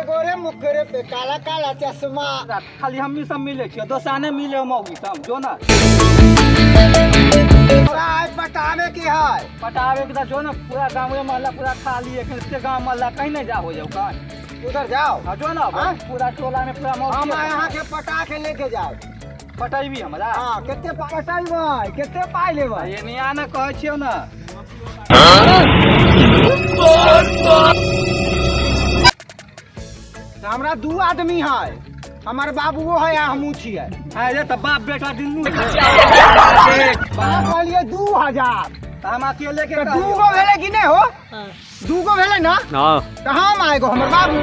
गोरे मुखरे पे काला काला चश्मा। खाली हमनी सब मिले छियो, दोसरा नहि मिले मौगी सब जो ना। तोरा आइ पटाबे के है। पटाबे के जो ना, पूरा गाँव मोहल्ला पूरा खाली है, एखन गाँव मोहल्ला कहीं नहीं जा हो जाओ कहीं। उधर जाओ। हाँ, जो ना। हाँ? पूरा टोला में पूरा मौगी हम है। यहाँ के पटा के लेके जाओ। पटेबी हमरा? हाँ, कते पटेबै, कते पाइ लेबै? ये नहीं आना कहै छियौ ना। तऽ हमरा दू आदमी है, हमर बाबुओ है आ हमहूँ छियै। अरे तऽ बाप बेटा दुनू अहाँ कहलियै 2000। तऽ हम अकेले के तऽ कहलियै। दूगो भेलै कि नहि हो? दूगो भेलै ना? हाँ। तऽ हम आ एगो हमर बाबू।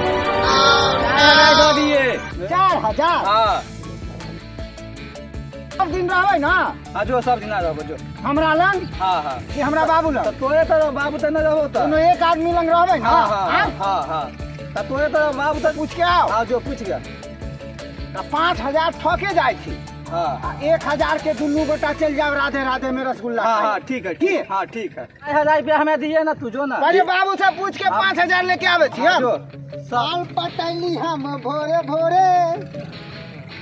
4000 दऽ दिए। 4000? हाँ। सब दिन रहबै ना? हाँ, जो सब दिना रहबो जो। हमरा लग? हाँ हाँ। कि हमरा बाबू लग? तऽ तोरे तऽ बाबू तऽ नहि रहबो तऽ। कोनो एक आदमी लग रहबै ना? हाँ हाँ। हाँ? हाँ हाँ, तऽ तोरे तऽ बाबू तऽ। पूछ के आओ। हाँ, जो पूछ गया। तऽ 5000 ठके जाइ छी। हाँ। आ 1000 के दुनू गोटा चलि जाओ राधे राधे में रसगुल्ला हाँ। खाइ। हाँ, ठीक है। की? ठीक, हाँ, ठीक है। 1000 रुपया हमें दिए ना, तू जो ना। पहिले बाबू से पूछ के 5000 लेके आबै छी हम। जो। साल पटैली हम भोरे भोरे,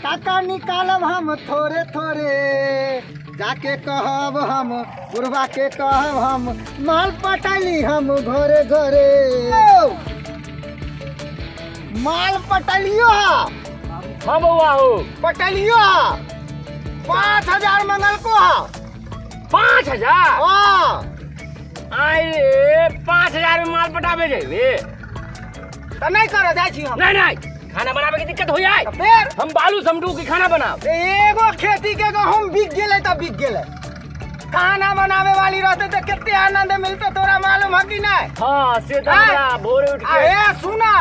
टाका निकालब हम थोड़े थोड़े, जाके कहब हम बुढ़वा के कहब हम माल पटैली हम घरे घरे। माल पटलियो हा? हाँ बउआ हो। पटलियो हा, 5000 मंगल को हा। 5000? हाँ। आय रे, 5000 में माल पटाबे जेबे? तऽ नहि करऽ जाइ छी हम। नहीं नहीं, खाना बनाबे के दिक्कत हो जाए। तऽ फेर? हम बालू समटू की खाना बनाब। एगो खेती के गहूम बिक गेलै तऽ बिक गेलै, खाना बनावे वाली रहते तऽ कते आनंद मिलते, तोरा मालूम है कि नहीं? हाँ, से तो आय। हमरा भोरे उठ के अरे सुना,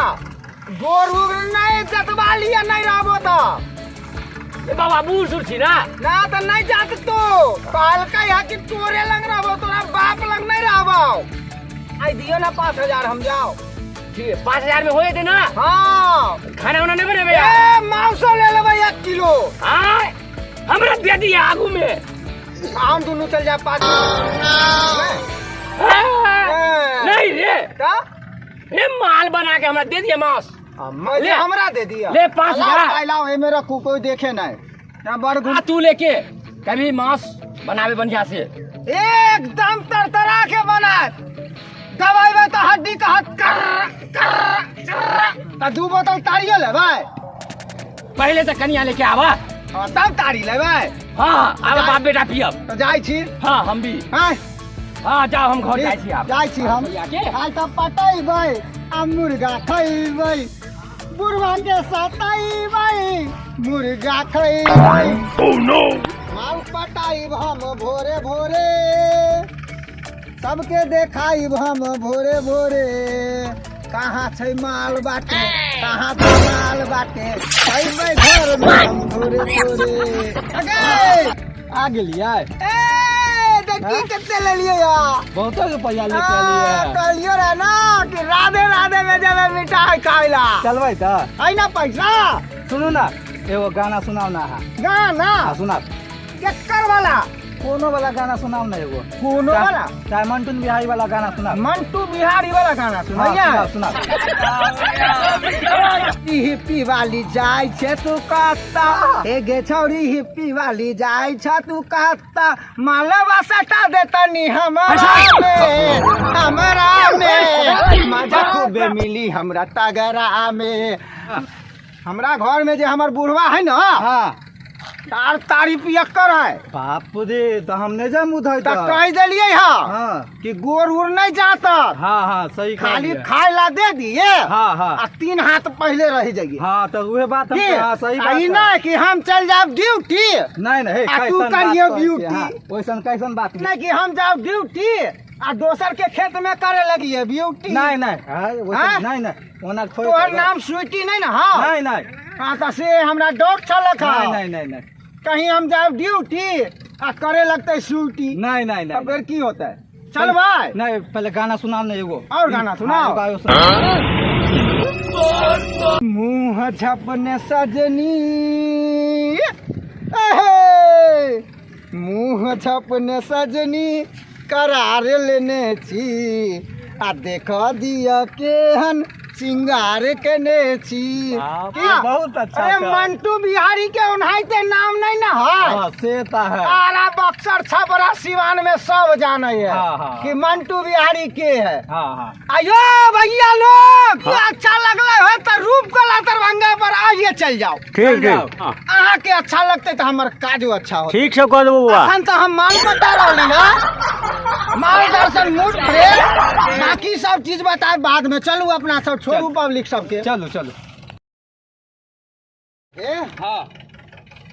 गोर उर नहीं जतवा लिया, नहीं रहबो तऽ। ए बाबा, बूढ़ सूढ़ छी ना। ना तऽ नहीं जात तो कहलकै है कि तोरे लग रहबो, तोरा बाप लग नहीं रहबो। आई दियो ना 5000, हम जाओ। ठीक है, 5000 में हो जेतै ना? हाँ। खाना उना नहीं बनेबे? ए मांसो ले लेबै 1 किलो। आय हमरा दे दिया आगू में। हम दुनू चल जाए 5। हाँ। नहीं रे। का? ए माल बना के हमरा दे दिया मांस। ले ले। हमरा दे दिया। ले 5000। लाओ, लाओ, एमे रखू, कोई देखे नहीं ना बड़ आ तू लेके कभी मांस बनावे बढ़िया से। एकदम तरतरा के बनाए, दवाई में तो हड्डी का हाथ कर कर कर। तो 2 बोतल तारियो लेबै। पहले तो कनिया लेके आवा। हाँ, तब तारी लेबै। हाँ, आब बाप बेटा पियब। तो जाइ छी। हाँ, हम भी। हाँ। हाँ, जाओ, हम घर जाइ छी आब। जाइ छी हम। भैया के? आइ तऽ पटेबै आ मुर्गा खैबै, बुढ़वा के सतैबै, मुर्गा खैबै। माल पटाइब हम भोरे भोरे, सबके देखाइब हम भोरे भोरे। कहाँ छै माल बाटे, कहाँ छै माल बाटे, खैबै घर में हम भोरे भोरे। अगे आ गेलियै। ए देखी कते लेलियै या। बहुते रुपया लेके एलियै। कहलियो रहे ना कि राधे राधे में जेबै मिठाई खाइ ला। चलबै तऽ? है ना पैसा। सुनू ना, एगो गाना सुनाउ ना अहाँ। गाना? हाँ, सुनाउ। केकर वाला? कोनो वाला गाना सुनाउ ना एगो। कोनो वाला? चाहे मंटू बिहारी वाला गाना सुनाउ। मंटू बिहारी वाला गाना सुनाइया? हाँ, सुनाउ, सुनाउ। हिप्पी वाली जाइ छै तू कत्ता, हे गे छौरी, हिप्पी वाली जाइ छ तू कत्ता, मालवा सटा देतनी हमरा में, हमरा में मजा खूबे मिली हमरा तगरा में। हमरा घर में जे हमर बुढ़वा है ना, हाँ, तार तारी पियक्कर है। बाप रे, तऽ हम नहि जाम उधर। तऽ कहि देलियै हाँ हाँ। कि गोर उर नहीं जाता। हाँ हाँ, सही खाली कहलियै। खाए ला दे दिए। हाँ हाँ। आ 3 हाथ पहले रह जाइए। हाँ, तऽ उहे बात हम की? हाँ, सही आ बात ई है। नहीं कि हम चल जाब ड्यूटी। नहीं नहीं, आ तू कैसन बात करियो कहै छियै, ब्यूटी। हाँ, ओइसन कैसन बात नहीं कि हम जाब ड्यूटी आ दोसर के खेत में करे लगिए ब्यूटी। नहीं नहीं, हाँ, ओइसन हाँ? नहीं नहीं, ओना थोड़े तोहर करबै। नाम स्वीटी नहीं ना? हाँ। नहीं नहीं। हाँ, तऽ से हमरा डर छलक नहीं। हँ। नहीं नहीं नहीं। कहीं हम जाब ड्यूटी आ करे लगते स्वीटी। नहीं नहीं तब नहीं। फिर की होता है? चल भाई। नहीं, पहले गाना सुनाओ ना एगो। और गाना सुनाओ? हाँ, एगो सुनाओ। मुँह झपने सजनी, एहे, मुँह झपने सजनी करार लेने छी आ देख दिय केहन सिंगार केने छी। बाप की? रे, बहुत अच्छा अरे छै। मंटू बिहारी के ओनाहिते नाम नहीं ना है। हाँ, से तऽ है। आरा बक्सर छपरा सिवान में सब जाने है हाँ, हाँ। कि मंटू बिहारी के है। हाँ हाँ। आयो भैया लोग, अच्छा लगले हो तो रूप कला दरभंगा पर आइए, चल जाओ। ठीक ठीक। हाँ। अहाँ के अच्छा लगते तो हमर काजो अच्छा हो। ठीक से कह देबो बौआ। अखन तो हम माल बता रहली ना, माल दर्शन मूड फ्रेश, बाकी सब चीज बताए बाद में। चलू अपना सब, छोड़ू पब्लिक सबके। चलू चलू। ए हाँ।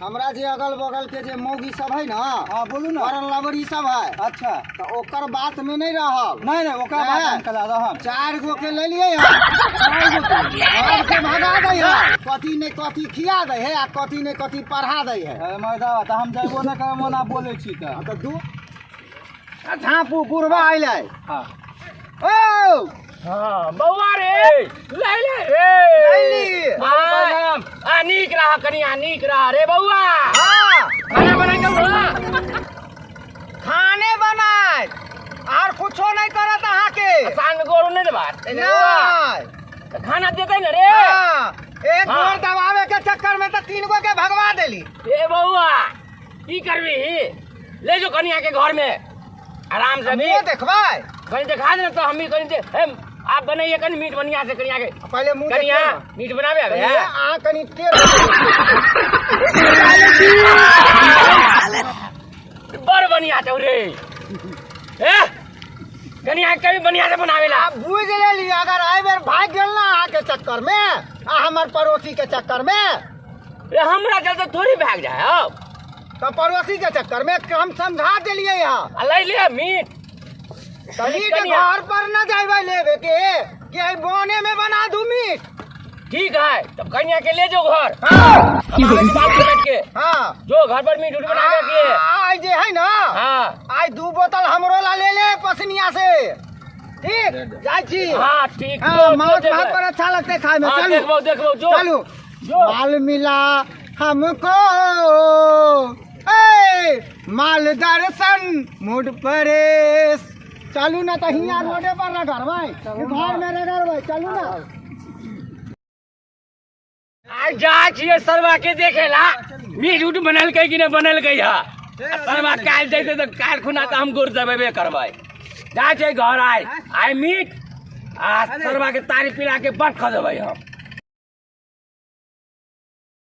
हमरा जे अगल बगल के जे मौगी सब है ना, हाँ, बोलू ना। और लवरी सब है। अच्छा। तो ओकर बात में नहीं रहब। नहीं नहीं, ओकरा बात हम कला रहम। 4 गो के ले लिए हैं, 4 गो के और के भगा दै है, कथी ने कथी खिया दै है आ कथी ने कथी पढ़ा दै है। अरे मर्दावा, तऽ हम जइबो नहि करब, ओना बोलै छी तऽ। हाँ, तऽ दू झाँपू बुढ़वा अइलै। हाँ। ओ हाँ बौआ रे, ले ले रे। लैली। हाँ, आ नीक रह कनिया, नीक रह रे बौआ। हाँ। खाना बना के बौआ। खाने बनाए आर कुछो नहीं करत अहाँ के। साँझ में गोरू नहीं देबा? नहीं। तऽ खाना देतै ने रे? हाँ, एक हाँ। गोर दबावे के चक्कर में तो 3 गो के भगवा देली। ए बौआ, की करबी, ले जो कनिया के घर में आराम से। मुँह देखबै? कनी देखा दे तो हम भी कनी दे। हे, आप बनाइए कनी मीट बढ़िया से कनिया के। पहले मुँह कनिया देखिए ना। मीट बनावे आवे है? अहाँ कनी तेल बड़ बढ़िया छौ रे। ए कनिया के कभी बढ़िया से बनावेला। आप बुझ लेली, अगर एहि बेर भागि गेल ना अहाँ के चक्कर में आ हमर पड़ोसी के चक्कर में। रे हमरा चलते थोड़ी भाग जाए हो। तो पड़ोसी के चक्कर में हम समझा देलिए यहाँ। आ ले ले मीट। तो मीट कनिया। घर पर न जाइबे लेबे के, कि एहि बोने में बना दू मीट। ठीक है, तब कनिया के ले जो घर। हाँ। हम बात से बैठ के। हाँ। जो घर पर मीट उट बना के रखिए। आइ जे है ना, हाँ। आइ 2 बोतल हमरो ला ले ले पसनिया से। ठीक, जाइ छी। हाँ, ठीक। हाँ, जो, जो माछ देखबै। भात पर अच्छा लगते खाय में। हाँ, चलू। देखबो, देखबो, जो। चलू। जो। माल मिला हमको, ए माल दर्शन मूड परेश। चलू ना तो हियाँ रोडे पर रगड़बै, घर में रगड़बै। चलू ना। आज जा छियै सरवा के देखेला, मीट उट बनलकै कि नहि बनलकै है। सरवा काल्हि जैते तऽ काल्हि खुना तऽ हम गोर दबेबे करबै। जा छै घर आइ, आइ मीट आ सरवा के तारी पिला के बट खा देबै हम।